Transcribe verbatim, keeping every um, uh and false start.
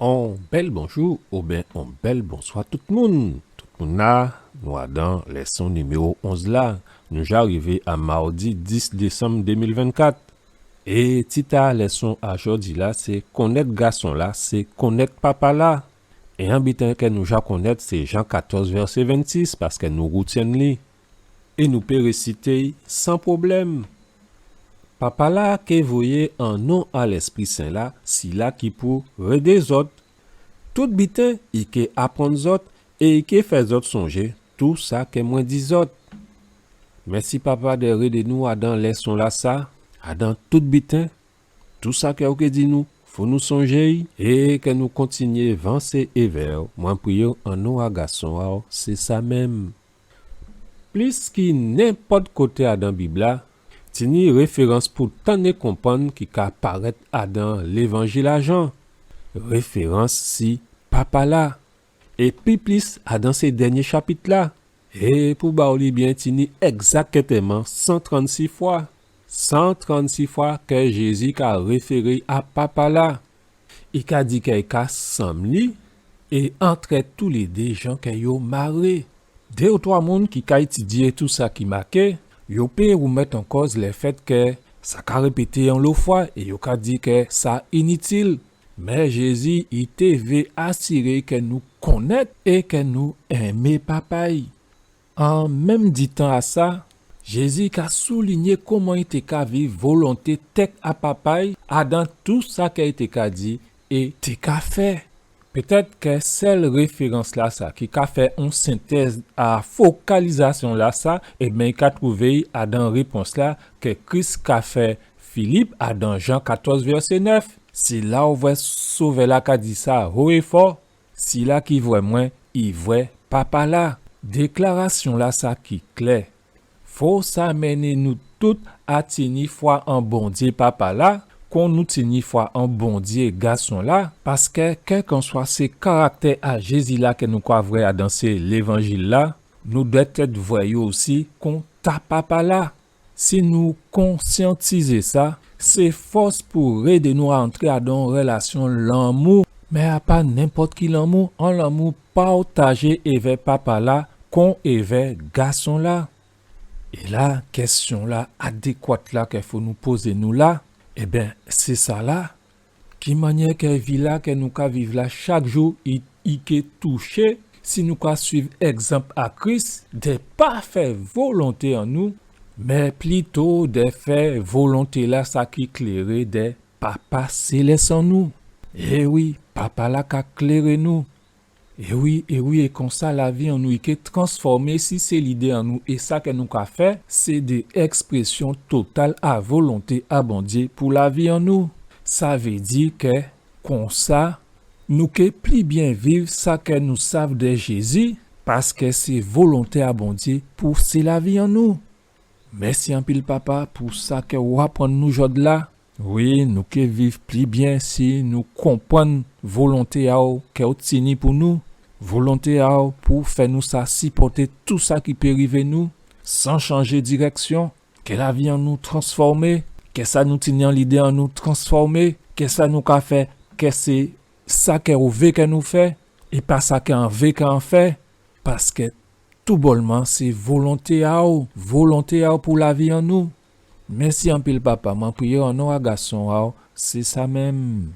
On bèl bonjou oubyen on bèl bonswa tout moun. Tout moun la, nou adan lèson niméwo onz la. Nou ja rivé a mawdi dis désanm dé mil vennkat. É tit a lèson a jòdi la, sé Konnèt gason la, sé konnèt papa la. É on biten kè nou ja konnèt, sé Jan katòz, vèsé vennsis, paskè nou rètyenn li. É nou pé résité-y san pwoblèm. Papa la ké voyé an non a Lèspri Sen la, sila ki pou rédé zòt. Tout biten, i ké aprann zòt, é i ké fè zòt sonjé tou sa kè mwen di zòt. Mèsi, Papa, dè rédé nou adan lèson la sa, adan tout biten. Tou sa kè ou ké di nou, fò nou sonjé-y, é kè nou kontinyé vansé évè-w. Mwen priyé-w an non a gason a-w, sé sa menm. Plis ki nenpòt koté adan Bib la, tini référans pou tann é konprann ki ka parèt adan Lévanjil a Jan. Référans si Papa la. É pi plis adan sé dènyé chapit la. É pou ba-w li byen, tini ègzaktèman san trannsis fwa. San trannsis fwa kè Jézi ka référé a Papa la. I ka di kè i ka sanm li, é antrè toulédé jan kè yo maré. Dé ou twa moun ki ka étidyé tou sa ki maké, yo pé woumèt an kòz lèfèt kè sa ka répété onlo fwa é yo ka di kè sa initil. Mé Jézi, i té vé asiré kè nou konnèt é kè nou enmé Papa-y. An menm di tan a sa, Jézi ka soulinyé kòman i té ka viv volonté tèt a Papa-y adan tou sa kè i té ka di é té ka fè. Pétèt kè sèl référans la sa ki ka fè on sentèz a fokalizasyon la sa, ében, i ka twouvé-y adan répons la kè Kris ka fè Filip adan Jan katòz, vèsé nèf. Sé la ou vwè Sovè la ka di sa ho é fò, sila ki vwè mwen, i vwè Papa la. Déklarasyon la sa ki klè. Fò sa mennen nou tout a tini fwa an Bondyé Papa la, kon nou tini fwa an Bondyé Gason la, paskè kèlkanswa sé karaktè a Jézi la kè nou ka vwè adan sé Lévanjil la, nou dwèt vwè yo osi kon ta Papa la. Si nou konsyantizé sa, sé fòs pou rédé nou a antré adan on rèlasyon lanmou, mé a pa nenpòt ki lanmou, on lanmou pawtajé èvè Papa la, kon èvè Gason la. É la, kèsyon la adékwat la kè fò nou pozé nou la, ében, sé sa la. Ki mannyè kè vi la kè nou ka viv la chak jou i, i ké touché si nou ka suiv ègzanp a Kris dè pa fè volonté an nou, mé plito dè fè volonté la sa ki kléré dè Papa Sélès an nou? É wi, Papa la ka kléré nou. É wi, é wi, é konsa lavi an nou i ké transfòmé si sé lidé an nou é sa kè nou ka fè, sé dé èksprésyon total a volonté a Bondyé pou lavi an nou. Sa vé di kè, konsa, nou ké pli byen viv sa kè nou sav dè Jézi, paskè sé volonté a Bondyé pou sé lavi an nou. Mèsi anpil, Papa, pou sa kè ou aprann nou jòdla. Wi, nou ké viv pli byen si nou konprann volonté a'w kè ou tini pou nou, volonté a'w pou fè nou sa sipòté tou sa ki pé rivé nou, san chanjé dirèksyon. Kè lavi an nou transfòmé, kè sa nou tini an lidé an nou transfòmé, kè sa nou ka fè, kè sé sa kè ou vé kè nou fè, é pa sa kè an vé kè an fè, paskè toubònman sé volonté a'w, volonté a'w pou lavi an nou. Mèsi anpil, Papa, mwen priyé an non a Gason a'w, sé sa menm.